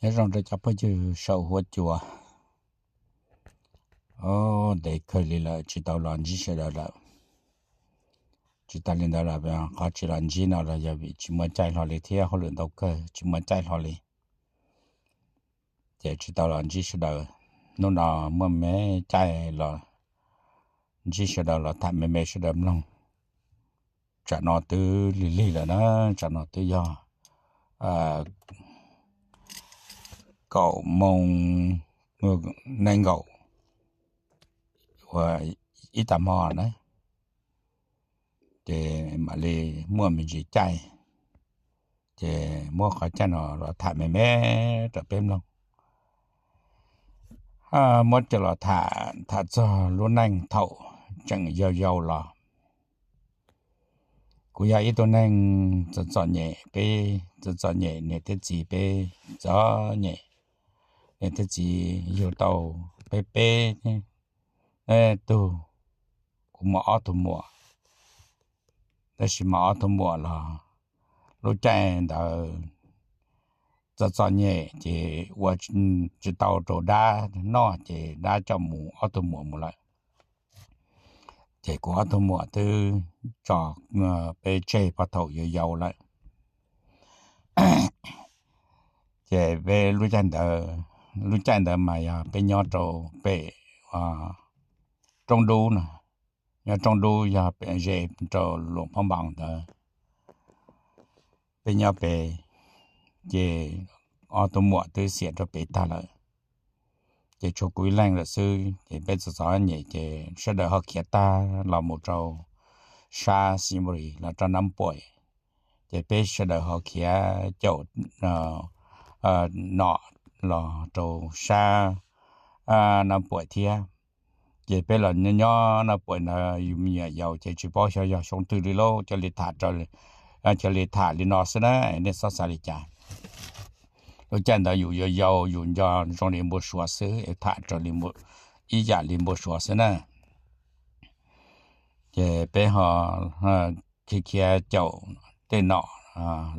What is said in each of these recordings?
Nyob zoo rau cov phooj ywg saum huab cua. Ntev kawg li lawm tsis tau los ntsib sawv daws lawm. Tsis tas li ntawd los qhov tsis los ntsib no los yog vim tsis muaj caij hlo li thiab hauj lwm ntau kawg tsis muaj caij hlo li, ces tsis tau los ntsib sawv daws. Hnub no muaj me caij los ntsib sawv daws los tham me me sawv daws mloog. Tsam no twb lig lig lawm na, tsam no twb yog kaum moos nees nkaum ua ib tag hmo na, ces mam li muaj me ntsis caij, ces muab qhov caij no los tham me me rau peb mloog. Muab coj los tham, tham txog lub neej thaum tseem yau yau los. Kuv yog ib tug neeg txom txom nyem, peb txom txom nyem, niam thiab txiv peb txom nyem, niam thiab txiv yug tau peb peb tug, kuv muaj ob tug muam, tab sis mas ob tug muam los lub caij ntawd txom txom nyem ces ua tsis tau rau dab noj ces dab coj mus ob tug muam mus lawm. Ces kuv ob tug muam twb tso peb tseg puag thaum yau yau lawm. Ces peb lub caij ntawd, lub caij ntawd mas yog peb nyob rau pem Roob Dub no, nyob Roob Dub yog ze rau Luam Phab Npaus ntawd. Peb nyob pem, ces ob tug muam twb xiam rau pem tag lawm, ces tshuav kuv ib leeg lawm xwb. Ces peb txom txom nyem ces sawv daws ho khiav tag los mus rau sab Xib Npus Lis los rau Nab Puam, ces peb sawv daws ho khiav caum nom los rau sab Nab Puam thiab. Ces peb los nyob nyob Nab Puam ntawd yus me nyuam yaus ces tsis paub xyov yog xyoo twg li lauj, cia li tham, cia li tham li no xwb na, nej txhob xav li cas. Lub caij ntawd yus yau yau yus nco zoo li npau suav xwb, tham raws li ib yam li npau suav xwb na. Ces peb ho khiav khiav caum tej nom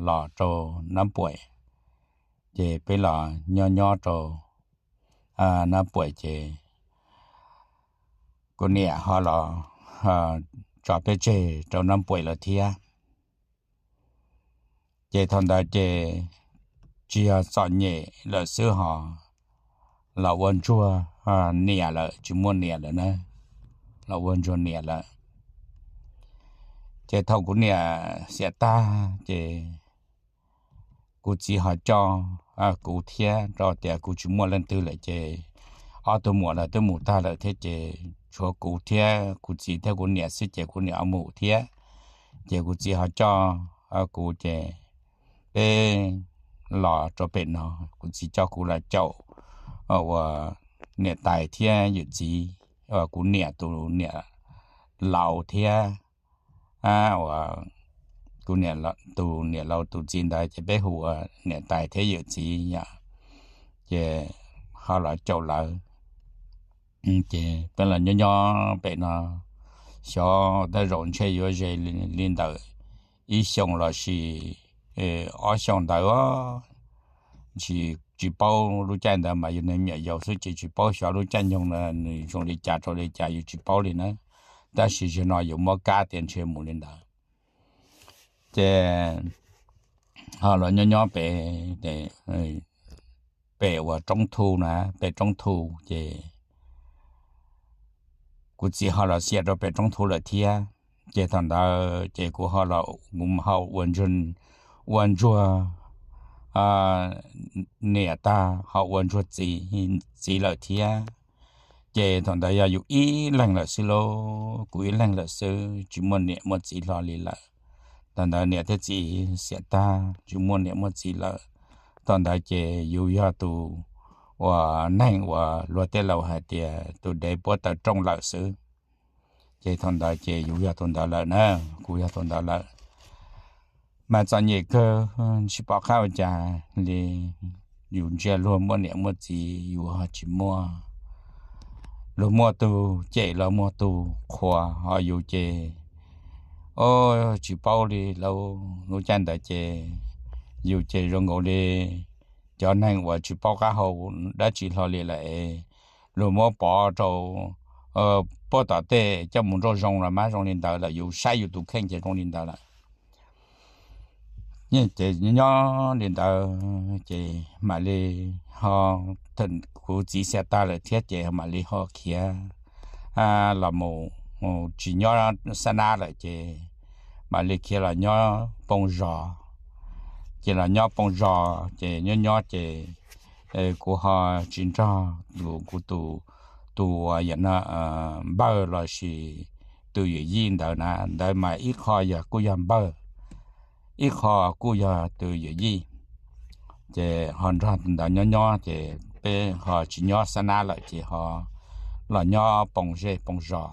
los rau Nab Puam, ces peb los nyob nyob rau Nab Puam ces kuv niam ho los tso peb tseg rau Nab Puam lawm thiab. Ces thaum ntawd ces tsis yog txom nyem lawm xwb ho los ua ntsuag niam lawm, tsis muaj niam lawm na, los ua ntsuag niam lawm. Ces thaum kuv niam xiam tag ces kuv txiv ho coj kuv thiab, rau tias kuv tsis muaj leej twg lawm ces ob tug muam lawv twb mus tag lawm thiab ces tshuav kuv thiab kuv txiv thiab kuv niam xwb ces kuv niam mus thiab. Ces kuv txiv ho coj kuv ces peb los rau pem no, kuv txiv coj kuv los caum uas niam tais thiab yawm txiv, kuv niam tus niam laus thiab, uas kuv niam, tus niam laus tus txiv ntawd ces peb hu ua niam tais thiab yawm txiv yom. Ces ho los caum lawv, ces peb los nyob nyob pem no, xyov tej zaum ntshe yuav ze li ntawm ib xyoos los sis ob xyoos ntawd, tsis, tsis paub. Lub caij ntawd mas yus me nyuam yaus xwb ces tsis paub xyov lub caij nyoog ntawd nws zoo li cas rau li cas yus tsis paub li na, tab sis zaum no yus muab kab tias ntshe mus li ntawd. Ces ho los nyob nyob pem, pem uas Roob Thu na, pem Roob Thu ces kuv txiv ho los xiam rau pem Roob Thu lawm thiab. Ces thaum ntawd ces kuv ho los, kuv ho ua ntsuag niam tag ho ua ntsuag txiv lawm thiab. Ces thaum ntawd yog yus ib leeg lawm xwb lauj, kuv ib leeg lawm xwb, tsis muaj niam muaj txiv hlo li lawm. Thaum ntawd niam thiab txiv xiam tag tsis muaj niam muaj txiv lawm. Thaum ntawd ces yus yog tus uas neeg uas luag tej laus hais tias tus dev puab taws rooj lawm xwb. Ces thaum ntawd ces yus yog tus ntawd lawm na, kuv yog tus ntawd lawm. Mas txom nyem kawg, tsis pom qab ua cas li. Yus ntsia luag muaj niam muaj txiv, yus ho tsis muaj. Luag muaj tus cem, luag muaj tus qhuas, ho yus ces, o, tsis paub li lauj. Lub caij ntawd ces yus ces zoo nkaus li cov neeg uas tsis paub qab hau dab tsi hlo li lawm, luag muab pov rau puag tom tej coj mus nrauj zoo los mas zoo li ntawd lawm, yus saib yus tus kheej ces zoo li ntawd lawm. Ces nyob li ntawd ces mam li ho, kuv txiv xiam tag lawm thiab ces mam li ho khiav los mus, tsis nyob Xab Nab lawm ces mam li khiav los nyob Poo Zos. Ces los nyob Poo Zos ces nyob nyob ces kuv ho tsis nrog kuv tus, tus uas yam no, npawg lossis tus yawm yij ntawd na, ntawd mas ib qho yog kuj yog npawg, ib qho kuj yog tus yawm yij. Ces ho nrog ntawd nyob nyob ces peb ho tsis nyob Xab Nab lawm ces ho los nyob Poo Zej Poo Zos.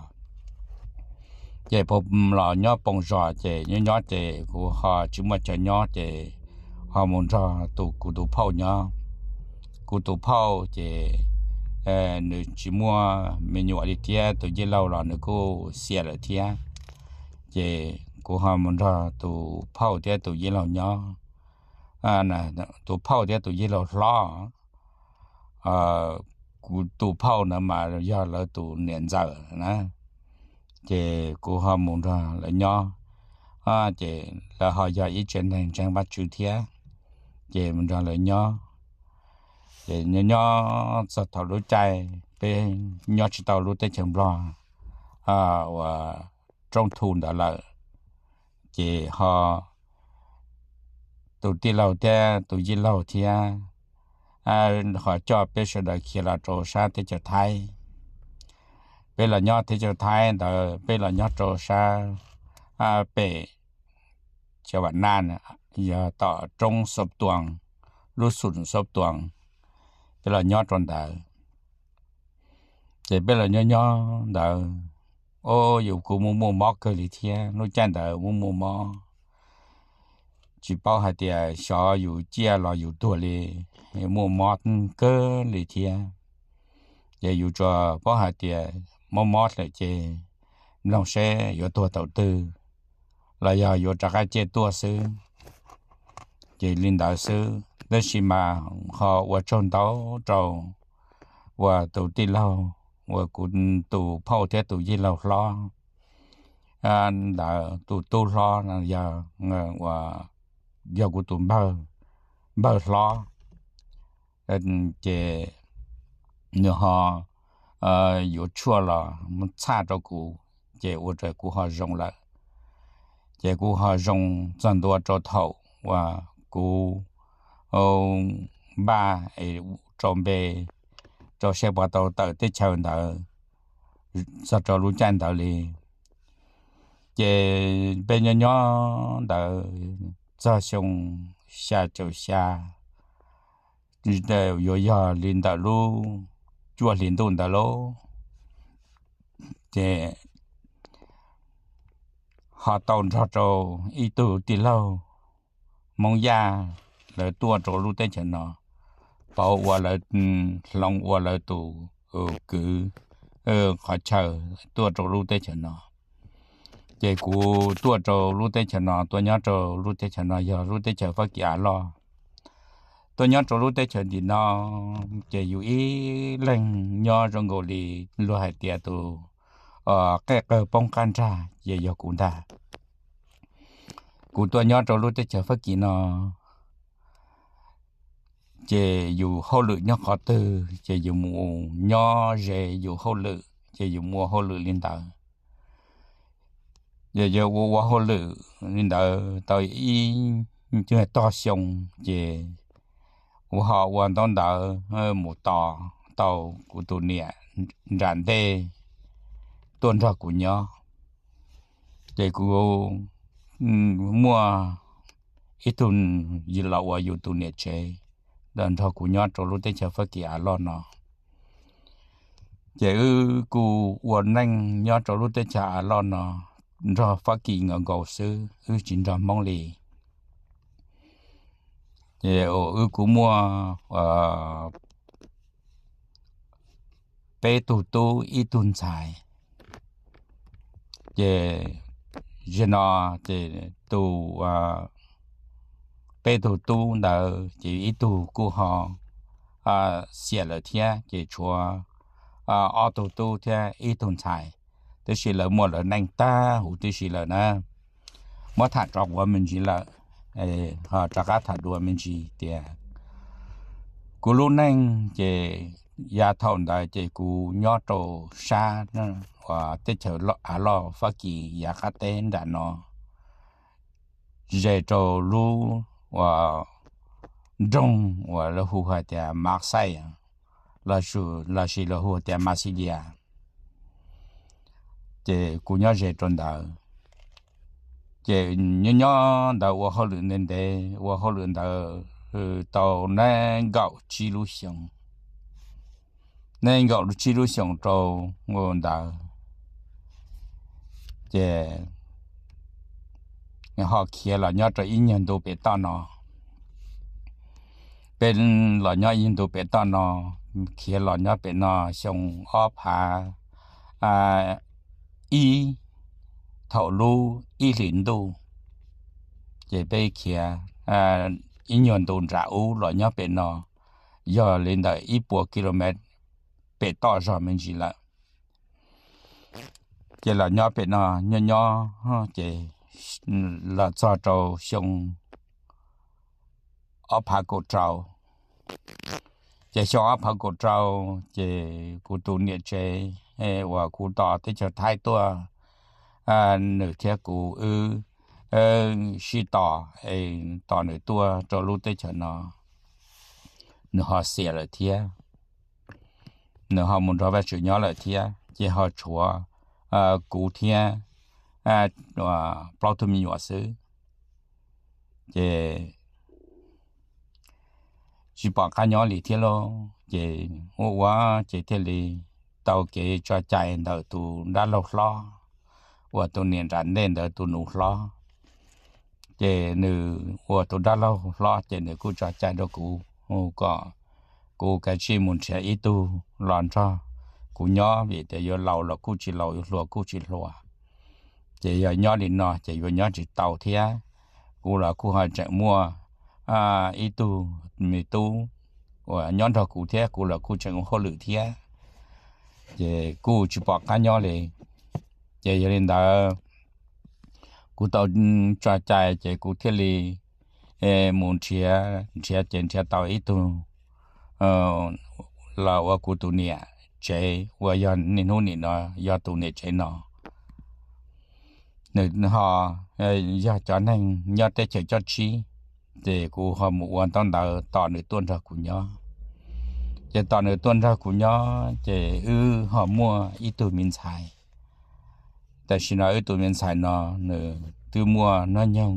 Ces los nyob Poo Zos ces nyob nyob ces kuv ho tsis muaj chaw nyob ces ho mus nrog tus, kuv tus phauj nyob. Kuv tus phauj ces nws tsis muaj me nyuam li thiab, tus yij laug los nws kuj xiam lawm thiab. Ces kuv ho mus nrog tus phauj thiab tus yij laug nyob. Tus phauj thiab tus yij laug hlob, kuv tus phauj ntawd mas yog lawv tus niam ntxawm na. Ces kuv ho mus nrog lawv nyob, ces lawv ho yog ib tsev neeg ntseeg Vajtswv thiab, ces mus nrog lawv nyob. Ces nyob nyob txog thaum lub caij peb nyob tsis tau lub teb chaws Nplog uas Roob Thu ntawd lawm, ces ho tus tij laug thiab tus yij laug thiab ho coj peb sawv daws khiav los rau sab teb chaws Thaib. Peb los nyob teb chaws Thaib ntawd, peb los nyob rau sab pem Cawam Naj, yog tom roob Xab Tuas, lub xum Xab Tuas, peb los nyob rau ntawd. Ces peb los nyob nyob ntawd, o, yus kuj muaj muaj mob kawg li thiab, lub caij ntawd muaj muaj mob, tsis paub hais tias xyov yus ciaj los yus tuag li, muaj mob kawg li thiab. Ces yus tsuas paub hais tias mob mob lawm ces mloog seb yuav tuag thaum twg los yog yuav rov qab ciaj tuaj xwb. Ces li ntawd xwb, tab sis mas ho ua tsaug ntau rau uas tus tij laug, uas kuv tus phauj thiab tus yij laug hlob ntawd, tus tub hlob yog, yog kuv tus npawg hlob. Ces nws ho yuav tshuaj los txhaj rau kuv, ces ua rau kuv ho zoo lawm. Ces kuv ho zoo txog ntua rau thaum uas kuv npaj es rau npe rau seb puas tau tawm teb chaws ntawd txog rau lub caij ntawd li. Ces peb nyob nyob ntawd txog xyoo xya caum xya, yuav yog li ntawm lub cuaj hlis ntuj ntawd lauj, ces ho tau nrog rau ib tug tij laug Hmoob Yaj, lawv tuaj rau lub teb chaws no, pauv ua lawv, hloov ua lawv tus kwv qhov chaw tuaj rau lub teb chaws no. Ces kuv tuaj rau lub teb chaws no, tuaj nyob rau lub teb chaws no yog lub teb chaws Fab Kis av loj. Tuaj nyob rau lub teb chaws tim no, ces yus ib leeg nyob zoo nkaus li luag hais tias tus qej qawg poob qab nrag ces yog kuv ntag. Kuv tuaj nyob rau lub teb chaws Fab Kis no, ces yus hauj lwm nyob qhov twg ces yus mus nyob ze yus hauj lwm, ces yus mus ua hauj lwm li ntawd. Ces yus ua ua hauj lwm li ntawd tau ib tog xyoo, ces kuv ho ua ntaub ntawv mus tos tau kuv tus niam nram ntej tuaj nrog kuv nyob. Ces kuv muaj ib tug los ua yus tus niam tsev, nrog kuv nyob rau lub teb chaws Fab Kis av loj no. Ces wb kuj ua neej nyob rau lub teb chaws av loj no nrog Fab Kis nkaus nkaus xwb, wb tsis nrog Hmoob li. Ces wb kuj muaj peb tug tub ib tug ntxhais. Ces zaum no ces tus peb tug tub ntawd ces ib tug kuj ho xiam lawm thiab, ces tshuav ob tug tub thiab ib tug ntxhais. Tab sis lawv muaj lawv neej tag huv tib si lawm na. Muab tham tso quav me ntsis lawm, ho rov qab tham dua me ntsis tias kuv lub neej ces yav thaum ntawd ces kuv nyob rau sab uas teb chaws av loj Fab Kis yav qab teb nram no, ze rau lub uas nroog uas lawv hu hais tias Mas Xais, lossis lawv hu tias Mas Xis Lias. Ces kuv nyob ze rau ntawd, ces nyob nyob ntawd ua hauj lwm ntev ntev, ua hauj lwm ntawd tau nees nkaum tsib lub xyoo, nees nkaum tsib lub xyoo rau ntawd, ces ho khiav los nyob rau ib nyuag ntu pem toj no. Peb los nyob ib nyuag ntu pem toj no, khiav los nyob pem no xyoo ob phav ib, thaum lub ib hlis ntuj, ces peb khiav ib nyuag ntu nram ub los nyob pem no, yog li ntawm ib puas kilomev pem toj zog me ntsis lawm. Ces los nyob pem no nyob nyob ces los txog rau xyoo ob phav kaum rau. Ces xyoo ob phav kaum rau, ces kuv tus niam tsev uas kuv tos teb chaws Thaib tuaj, nws thiab kuv wb sib tos, tos nws tuaj rau lub teb chaws no, nws ho xiam lawm thiab. Nws ho mus nrog Vajtswv nyob lawm thiab, ces ho tshuav kuv thiab plaub tug me nyuam xwb. Ces tsis pom qab nyob li thiab lauj, ces ua ua ces thiaj li tau kev tso cai ntawm tus dab laug hlob uas tus niam nram ntej ntawd tus nus hlob. Ces nws ua tus dab laug hlob ces nws kuj tso cai rau kuv kom kuv kav tsij mus nrhiav ib tug los nrog kuv nyob, vim tias yuav laus los kuj tsis laus, yuav hluas kuj tsis hluas, ces yog nyob li no ces yuav nyob tsis tau thiab. Kuv los kuj ho tseem muaj ib tug me tub uas nyob nrog kuv thiab, kuv los kuj tseem ua hauj lwm thiab, ces kuj tsis pom qab nyob li. Ces yog li ntawd, kuv tau tso cai ces kuv thiaj li mus nrhiav, nrhiav ces nrhiav tau ib tug los ua kuv tus niam tsev uas yog niaj hnub nim no yog tus niam tsev no. Nws ho yog cov neeg nyob teb chaws cob tsib, ces kuv ho mus ua ntaub ntawv tos nws tuaj nrog kuv nyob. Ces tos nws tuaj nrog kuv nyob ces wb ho muaj ib tug me ntxhais. Tam sim no wb tus me ntxhais no nws twb muaj hnub nyoog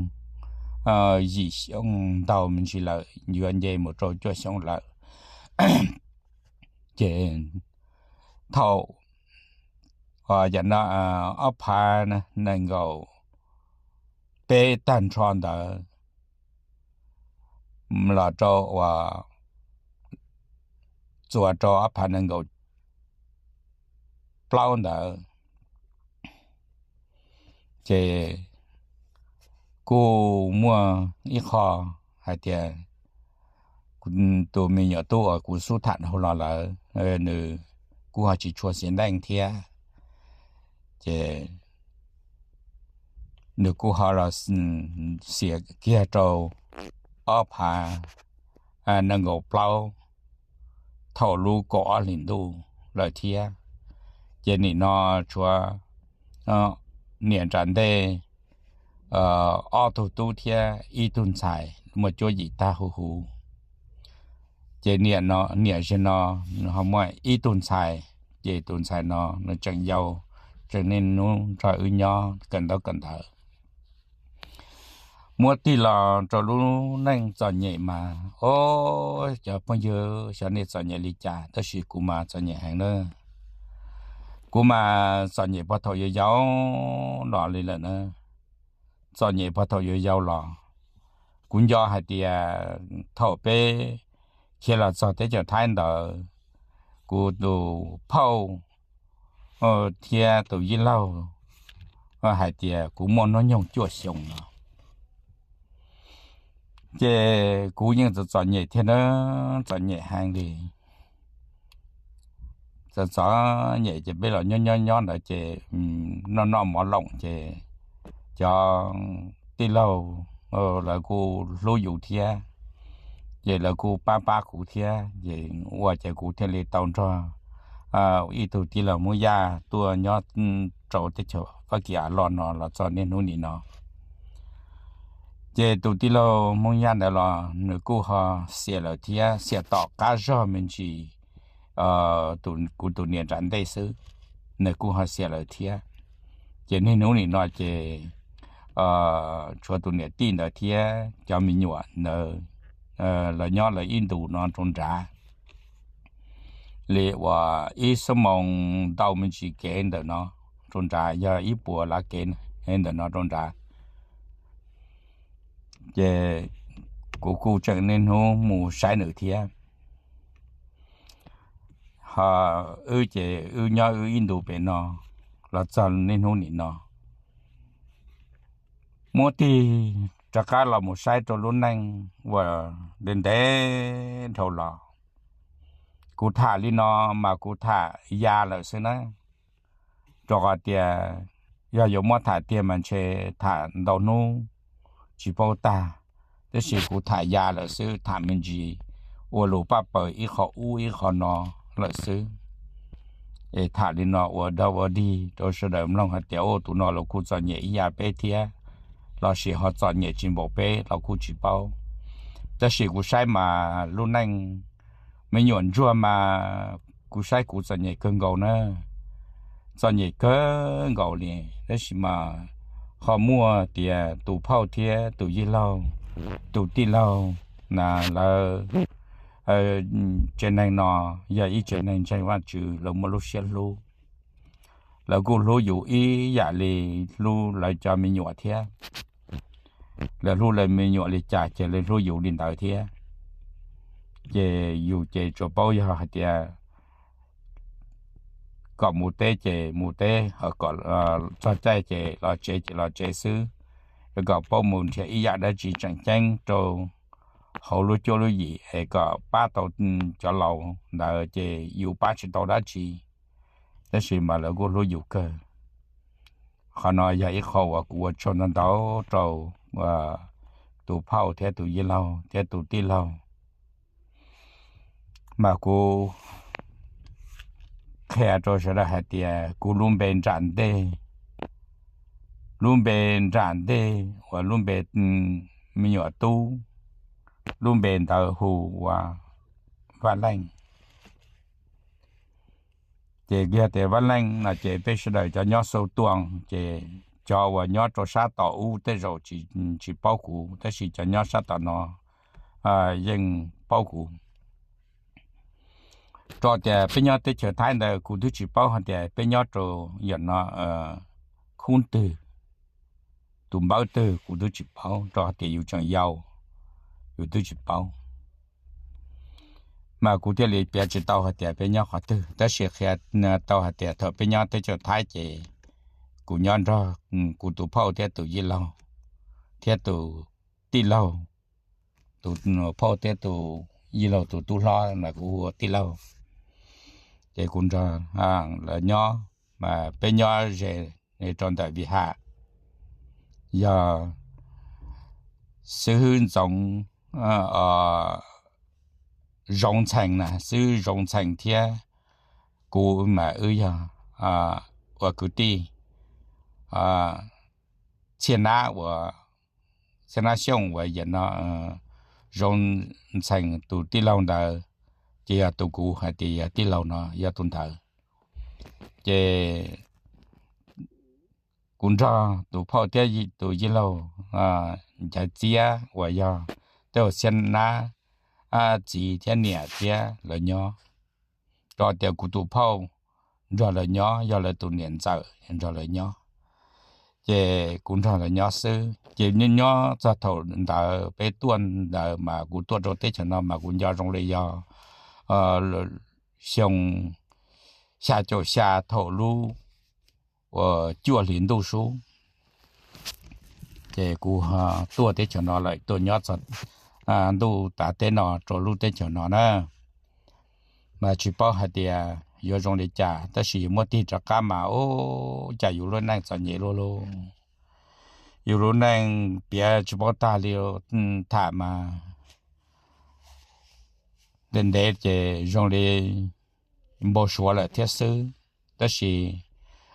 yim xyoo ntau me ntsis lawm, yuav nce mus rau cuaj xyoo lawm. Ces thaum ob phav nees nkaum peb tag nrho ntawd los rau uas txuas rau ob phav nees nkaum plaub ntawd, ces kuj muaj ib qho hais tias tus me nyuam tub uas kuv xub tham dhau los lawm, nws kuj ho tsis tshua xiav neej thiab, ces nws kuj ho los xiam kiag rau ob phav nees nkaum plaub thaum lub kaum ob hlis ntuj lawm thiab. Ces nim no tshuav niam nram ntej ob tug tub thiab ib tug ntxhais muaj cuab yim tag huv huv. Ces niam no, niam zaum no ho muaj ib tug ntxhais, ces tus ntxhais no nws tseem yau, tseem niaj hnub nrog wb nyob kawm ntaub kawm ntawv. Muab tig los rau lub neej txom nyem mas, o, cov phooj ywg, xyov nej txom nyem li cas, tab sis kuv mas txom nyem heev na. Kuv mas txom nyem puag thaum yau yau los li lawm na. Txom nyem puag thaum yau yau los, kuv nco hais tias thaum peb khiav los txog teb chaws Thaib ntawd, kuv tus phauj thiab tus yij laug hais tias kuv muaj hnub nyoog cuaj xyoo no. Ces kuv yeej txom txom nyem thiab na, txom nyem heev li. Txom txom nyem ces peb los nyob nyob nyob ntawd ces noj noj mov loos ces cov tij laug lawv kuj hlub yus thiab, ces lawv kuj pab pab kuv thiab ces ua ces kuv thiaj li tau nrog ib tug tij laug Hmoob Yaj tuaj nyob rau teb chaws Fab Kis av loj no los txog niaj hnub nim no. Ces tus tij laug Hmoob Yaj ntawd los nws kuj ho xiam lawm thiab, xiam tom qab zog me ntsis kuv tus niam nram ntej xwb, nws kuj ho xiam lawm thiab. Ces niaj hnub nim no ces tshuav tus niam tij ntawd thiab cov me nyuam ntawd lawv nyob lawv ib ntus no rau nrad li uas ib xuab moos ntau me ntsis kev ntawm no rau nrad, yog ib puas lav kev ntawm no rau nrad. Ces kuv kuj tseem niaj hnub mus saib nws thiab. Ho wb ces wb nyob wb ib ntus pem no los txog niaj hnub nim no. Muab tig rov qab los mus saib rau lub neej uas ntev ntev dhau los, kuv tham li no mas kuv tham ya lawm xwb na. Rau qhov tias yog yuav muab tham tiag mas ntshe tham ntau hnub tsis paub tag, tab sis kuv tham ya lawm xwb, tham me ntsis ua lus paj paws ib qho ub ib qho no lawm xwb. Es tham li no ua dog ua dig rau sawv daws mloog hais tias ua tus no los kuj txom nyem ib yam peb thiab, lossis ho txom nyem tsis npaum peb los kuj tsis paub. Tab sis kuv saib mas lub neej me nyuam ntsuag mas kuv saib kuv txom nyem kawg nkaus na, txom nyem kawg nkaus li. Tab sis mas ho muaj tias tus phauj thiab tus yij laug, tus tij laug na, lawv tsev neeg no yog ib tsev neeg ntseeg Vajtswv, lawv muaj lub siab hlub. Lawv kuj hlub yus ib yam li hlub lawv cov me nyuam thiab. Lawv hlub lawv me nyuam li cas ces lawv hlub yus li ntawd thiab. Ces yus ces tsuas paub yog hais tias kom mus teb ces mus teb, kom txog caij ces los tsev ces los tsev xwb, kom paub mus nrhiav ib yam dab tsi tseem ceeb rau hauv lub cuab lub yim es kom pab tau cov laus ntawd ces yus pab tsis tau dab tsi, tab sis mas lawv kuj hlub yus kawg. Qhov no yog ib qho uas kuv ua tsaug ntau ntau rau tus phauj thiab tus yij laug thiab tus tij laug. Mas kuv qhia rau sawv daws hais tias kuv lub npe nram ntej, lub npe nram ntej uas lub npe me nyuam tub, lub npe ntawd hu ua Vaj Leej. Ces yog tias Vaj Leej no ces peb sawv daws cov nyob Xu Tuas ces cov uas nyob rau sab tom ub tej zaum tsis paub kuv, tab sis cov nyob sab tom no yeej paub kuv. Rau tias peb nyob teb chaws Thaib ntawd kuv twb tsis paub hais tias peb nyob rau yam no khub twg, tus npawb twg kuv twb tsis paub, rau tias yus tseem yau, yus twb tsis paub. Mas kuv thiaj li piav tsis tau hais tias peb nyob qhov twg, tab sis qhia tau hais tias thaum peb nyob teb chaws Thaib ces kuv nyob nrog kuv tus phauj thiab tus yij laug thiab tus tij laug, tus phauj thiab tus yij laug tus tub hlob mas kuv hu ua tij laug. Ces kuv nrog lawv nyob, mas peb nyob ze rau ntawm Vij Ham, yog xib hwb Ntxoov, Zoov Ntxhee na, xib hwb Zoov Ntxhee thiab kuv mas wb yog ua kwv tij. Txhiaj Nab uas, Txhiaj Nab Xyooj uas yam no, Zoov Ntxhee tus tij laug ntawd ces yog tus kuv hais tias yog tij laug no yog tus ntawd. Ces kuv nrog tus phauj thiab tus yij laug Nchaiv Txiab uas yog tej uas Txhiaj Nab txiv thiab niam thiab lawv nyob. Rau tias kuv tus phauj nrog lawv nyob, yog lawv tus niam ntxawm nrog lawv nyob. Ces kuv nrog lawv nyob xwb. Ces nyob nyob txog thaum ntawd peb tuaj ntawd mas kuv tuaj rau teb chaws no mas kuv nco zoo li yog xyoo xya caum xya thaum lub uas cuaj hlis ntuj sub. Ces kuv tuaj teb chaws no lawm, tuaj nyob txog ntuj tav teb no rau lub teb chaws no na. Mas tsis paub hais tias yuav zoo li cas, tab sis yus muab tig rov qab mas ua cas yus lub neej txom nyem luaj luaj. Yus lub neej piav tsis paub tag li, tham mas ntev ntev ces zoo li npau suav lawm thiab xwb. Tab sis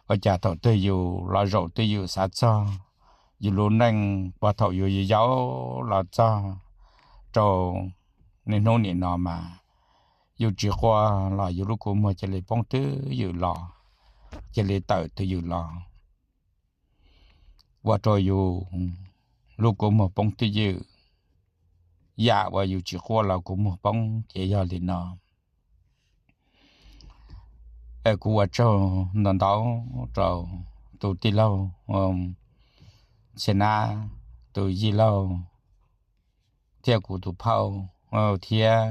ua cas thaum twg yus los zaum twj ywm xav txog yus lub neej puag thaum yus yau los txog rau niaj hnub nim no mas yus tsis quaj los yus lub kua muag cia li poob twj ywm los, cia li tawm twj ywm los, ua rau yus lub kua muag poob twj ywm. Yam uas yus tsis quaj los kua muag poob ces yog li no. Kuv ua tsaug ntau ntau rau tus tij laug Txhiaj Nab, tus yij laug thiab kuv tus phauj, thiab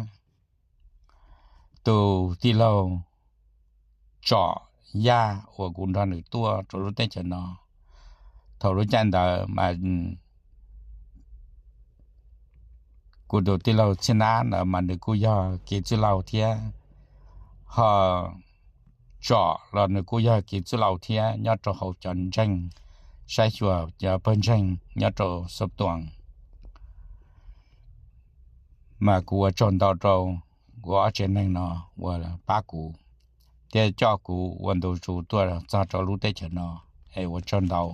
tus tij laug Tsom Yaj uas kuv nrog nws tuaj rau lub teb chaws no. Thaum lub caij ntawd mas kuv tus tij laug Txhiaj Nab ntawd mas nws kuj yog kev txwj laug thiab, ho Tsom los nws kuj yog kev txwj laug thiab nyob rau hauv cov ntseeg, saib xyuas cov pawg ntseeg nyob rau Xab Tuam. Mas kuv ua tsaug ntau rau kuv ob tsev neeg no uas pab kuv thiab coj kuv ua ntu zus tuaj txog rau lub teb chaws no, es ua tsaug ntau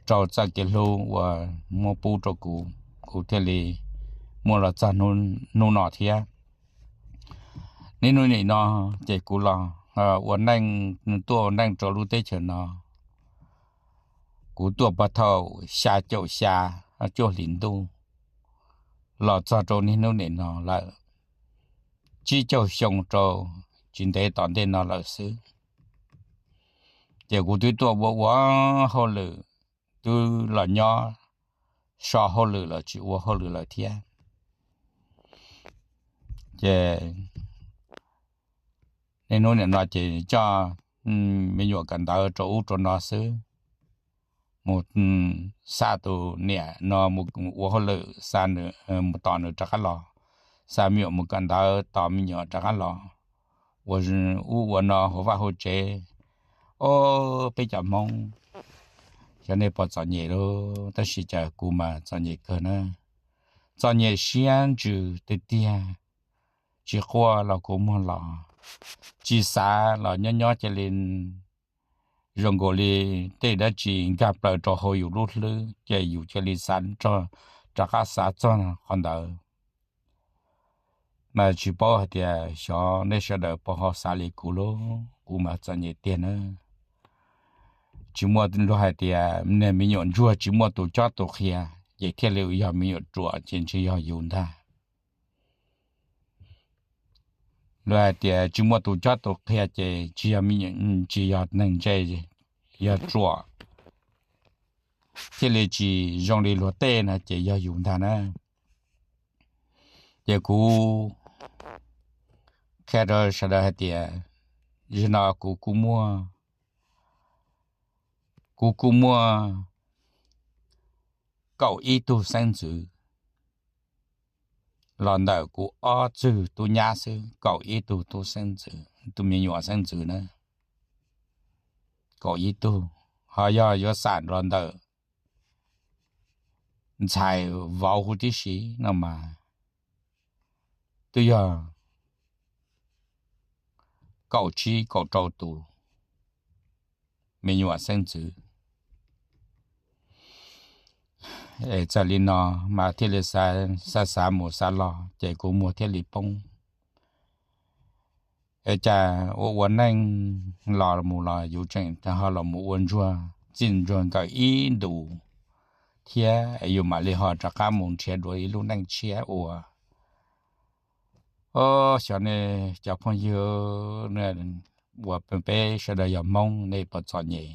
rau txoj kev hlub uas muab pub rau kuv, kuv thiaj li muaj los txog hnub no thiab. Niaj hnub nim no ces kuv los ua neej, tuaj ua neej rau lub teb chaws no, kuv tuaj puag thaum xya caum xya cuaj hlis ntuj los txog rau niaj hnub nim no lawm tsib caug xyoo rau tsis ntev tom ntej no lawm xwb. Ces kuv twb tuaj ua ua hauj lwm, twb los nyob so hauj lwm los tsis ua hauj lwm lawm thiab. Ces niaj hnub nim no ces coj me nyuam kawm ntawv rau ub rau no xwb, mus xa tus niam no mus ua hauj lwm, xa nws mus tos nws rov qab los, xa me nyuam mus kawm ntawv tos me nyuam rov qab los, ua ub ua no hauv vaj hauv tsev. Ob peb cov Hmoob, xyov nej puas txom nyem lawm, tab sis cas kuv mas txom nyem kawg na. Txom nyem siab ntsws tiag tiag, tsis quaj los kua muag los, tsis xav los nyob nyob cia li zoo nkaus li tej dab tsi nkag plaws rau hauv yus lub hlwb ces yus cia li xav rov qab xav txog qhov ntawd. Mas tsis paub hais tias xyov nej sawv daws puas ho xav li kuv lawm, kuv mas txom nyem tiag na. Tsis muaj luag hais tias niag me nyuam ntsuag tsis muaj tus cob tus qhia ces thiaj li yog me nyuam ruam ces ntshe yog yus ntag. Luag hais tias tsis muaj tus cob tus qhia ces tsis yog me nyuam, tsis yog neeg ntse, yog ruam thiaj li tsis zoo li luag tej no ces yog yus ntag na. Ces kuv qhia rau sawv daws hais tias, zaum no kuv kuj muaj, kuv kuj muaj kaum ib tug xeeb ntxwv los ntawm kuv ob txwg tub nyab xwb, kaum ib tug tub xeeb ntxwv, tus me nyuam xeeb ntxwv na, kaum ib tug. Ho yog yuav xam los ntawm ntxhais vauv huv tib si no mas twb yog kaum tsib kaum rau tus me nyuam xeeb ntxwv. Es txawm li no mas thiaj li xav xav mus xav los ces kuv muag thiaj li poob. Es cas ua ua neej los mus los yus tseem ho los mus ua ntsuag txij ntsuag nkawm ib ntus thiab, es yus mam li ho rov qab mus nrhiav dua ib lub neej tshiab ua. Xyov nej cov phooj ywg uas peb sawv daws yog Hmoob nej puas txom nyem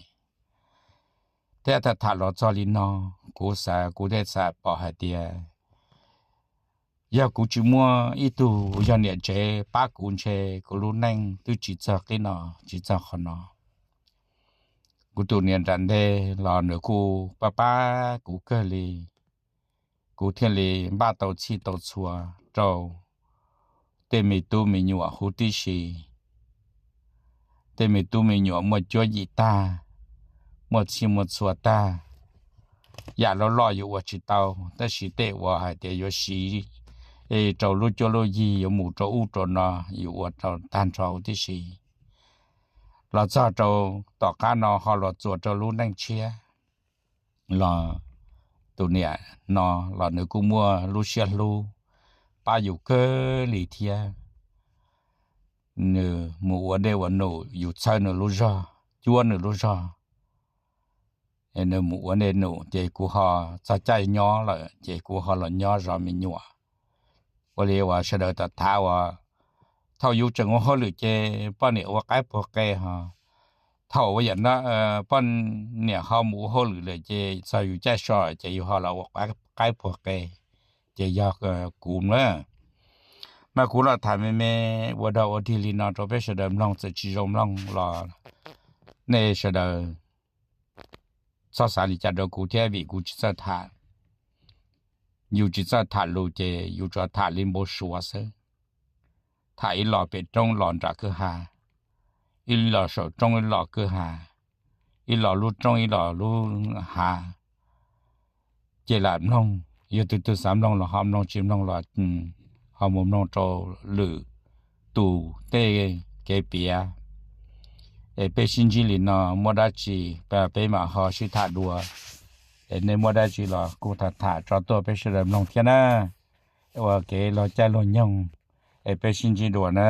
thiab. Tham tham los txog li no, kuv xav, kuv thiaj xav pom hais tias yog kuv tsis muaj ib tug yog niam tsev pab kuv ntshe kuv lub neej twb tsis txog qib no, tsis txog qhov no. Kuv tus niam nram ntej los nws kuj pab pab kuv kawg li, kuv thiaj li npaj tau txhij tau txhua rau tej me tub me nyuam huv tib si. Tej me tub me nyuam muaj cuab yim tag, muaj txhij muaj txhua tag, yam loj loj yus ua tsis tau, tab sis tej uas hais tias yuav siv rau lub cuab lub yig yuav mus rau ub rau no yus ua rau tag nrho huv tib si. Los txog rau tom qab no ho los txuas rau lub neej tshiab los tus niam no los nws kuj muaj lub siab hlub pab yus kawg li thiab. Nws mus ua dej ua num yus txhawb nws lub zog, cuab nws lub zog. Nws mus ua dej num ces kuv ho txog caij nyob lawm ces kuv ho los nyob zov me nyuam. Ua li uas sawv daws tham tham uas thaum yus tseem ua hauj lwm ces poj niam ua qaib puag qe ho, thaum uas yam no poj niam ho mus ua hauj lwm lawm ces txog yus caij so ces yus ho los ua qaib puag qe. Ces yog kuv na, mas kuv los tham me me ua dog ua dig li no rau peb sawv daws mloog, txawm tsis zoo mloog los nej sawv daws txhob xav li cas rau kuv thiab, vim kuv tsis txawj tham. Yus tsis txawj tham lus ces yus tsuas tham li npau suav xwb. Tham ib los pem roob los nram kwj ha, ib los saum roob ib los kwj ha, ib los lub roob ib los lub hav. Ces lam mloog, yog tus twg xav mloog los ho mloog, tsis mloog los ho mus mloog rau lwm tus tej kev piav. Es peb sib ntsib li no, muaj dab tsi peb mam ho sib tham dua. Es nej muaj dab tsi los kuj tham tham tso tuaj peb sawv daws mloog thiab na. Ua kev luag caij luag nyoog, es peb sib ntsib dua na.